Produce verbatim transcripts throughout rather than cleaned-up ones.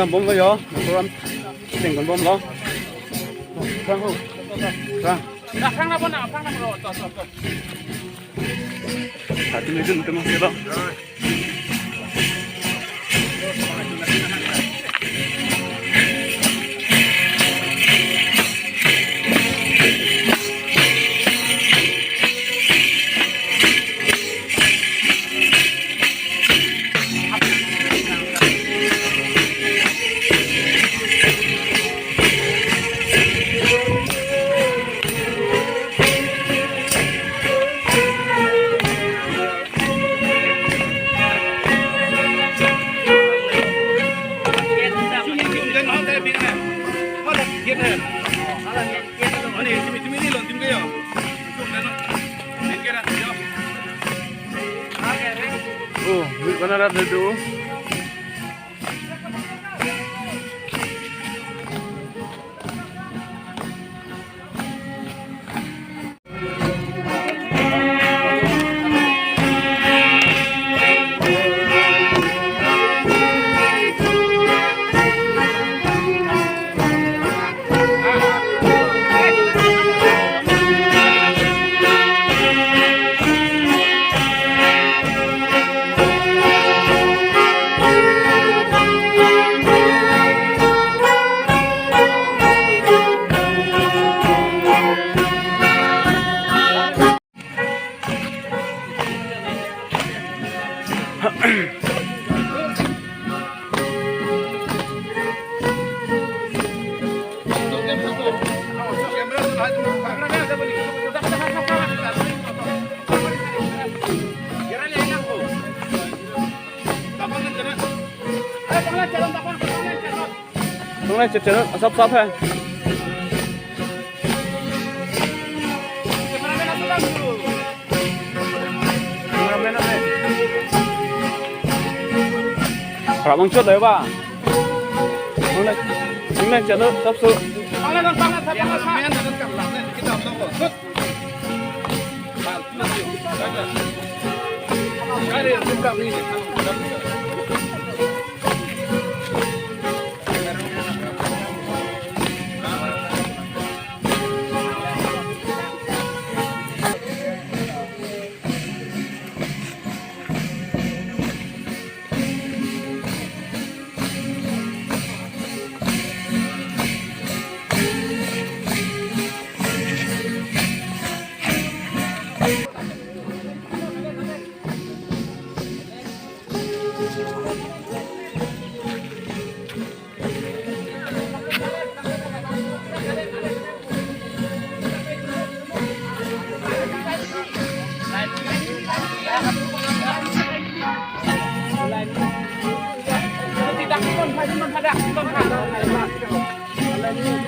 Bomlo yo, program cheng bomlo. Prang ho. Prang. Prang na bon, prang na bon. To, to, to. Hati ni jun temo selo. Oh, bana rat dulu. Tung nai channel asap sap hai. Ramang chot lai ba. Tung nai, tung nai channel asap su.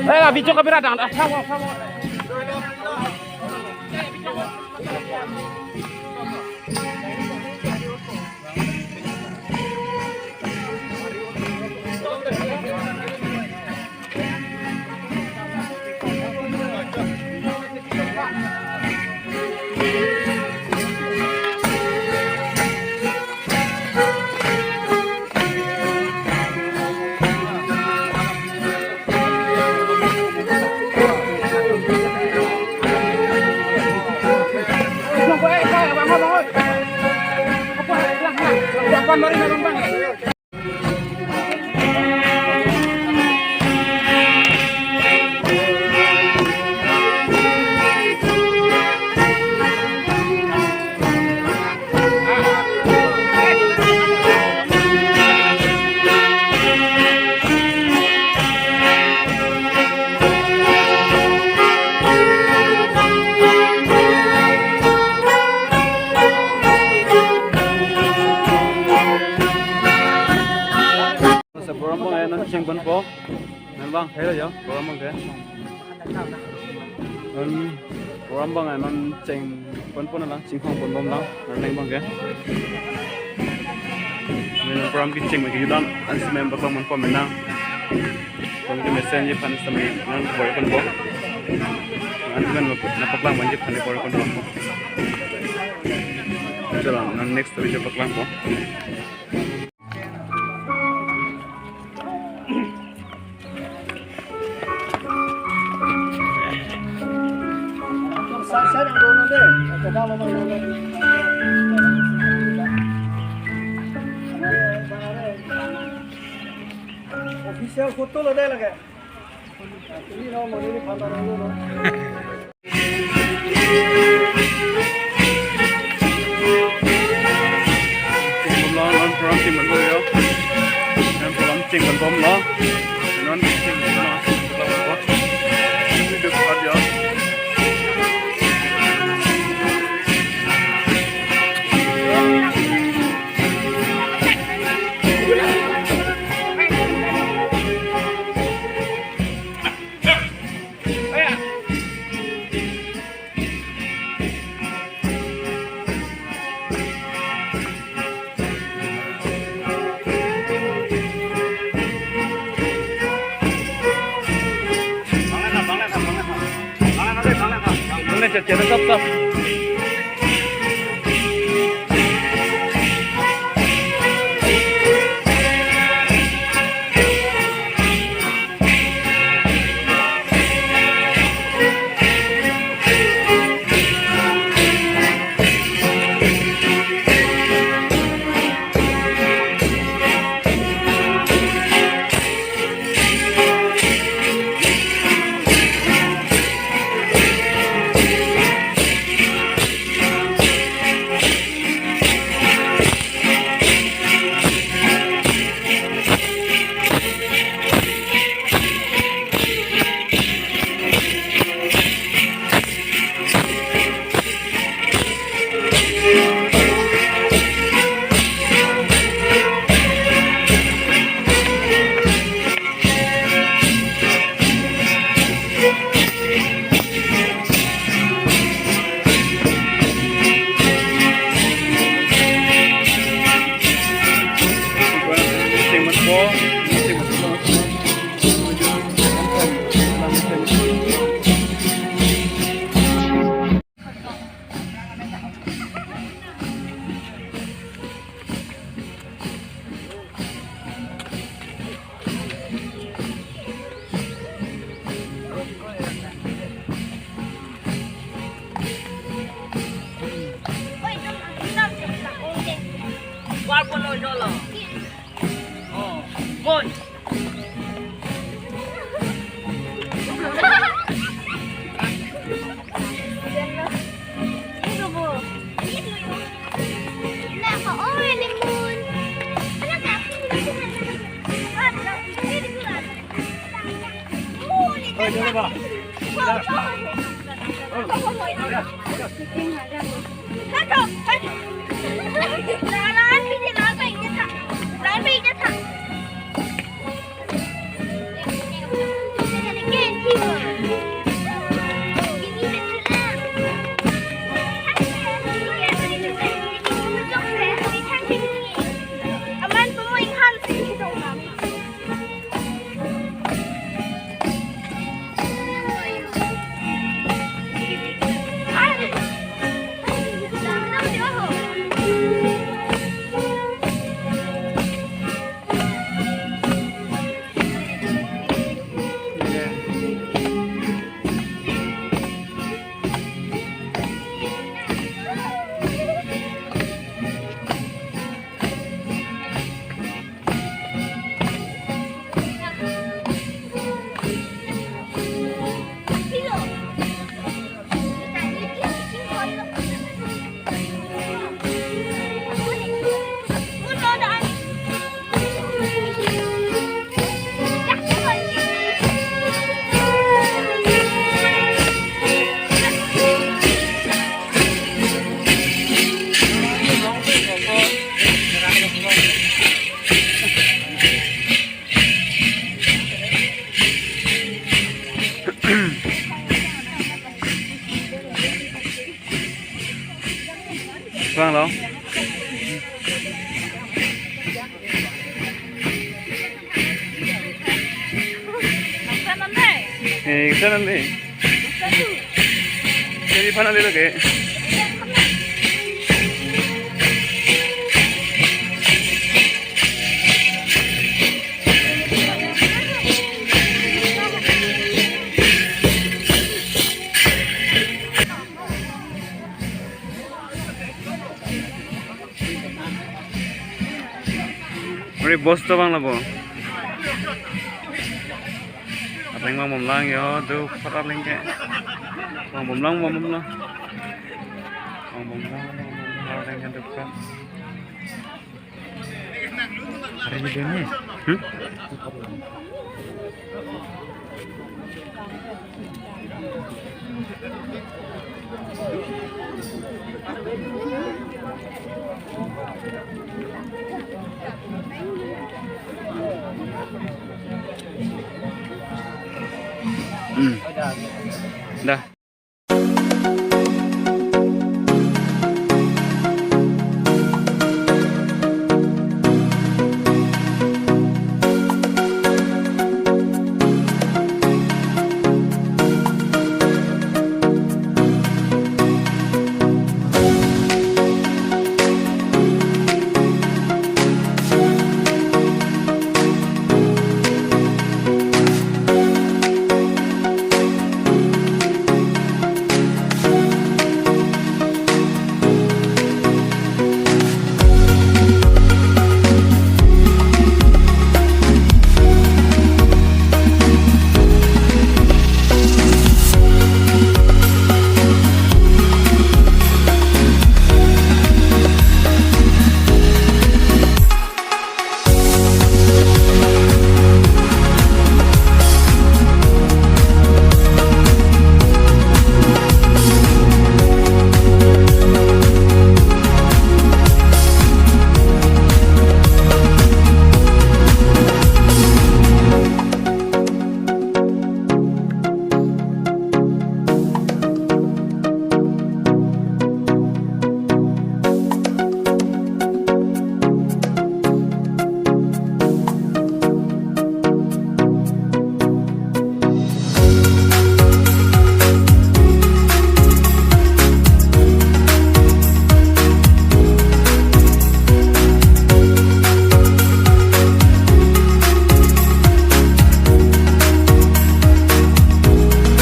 Eh, video kamera dang, ah, sama, sama. Sa program abang non cheng ponpo. Non abang, hello yo, program abang ke. Non program abang non cheng ponpo nang, chingkhong ponbom nang, non abang ke. Non program kecheng abang ke jutang, ansi mem abang ponpo menang. Kong ke mesen je aphan sitame non bor ponpo. Ansi mem nangpaklang abang je aphan bor ponpo. Chala, non next video paklangpo. Official photo lo dai lage. Ini lo, mau ini pandang dulu lo. Cheng bomlo, non program cheng bomlo yo. Non program cheng bomlo. Non cheng bomlo. Ini duduk aja. Vanglo. Eh, sana ni. Jadi mana dia lagi? Ri boss to bang labo. Areng vangbom lang yo, Dukphat areng ke. Vangbom lang, vangbom lang. Vangbom lang, vangbom lang, areng ke Dukphat. Hari ini ni. Hmm? Hmm. Dah.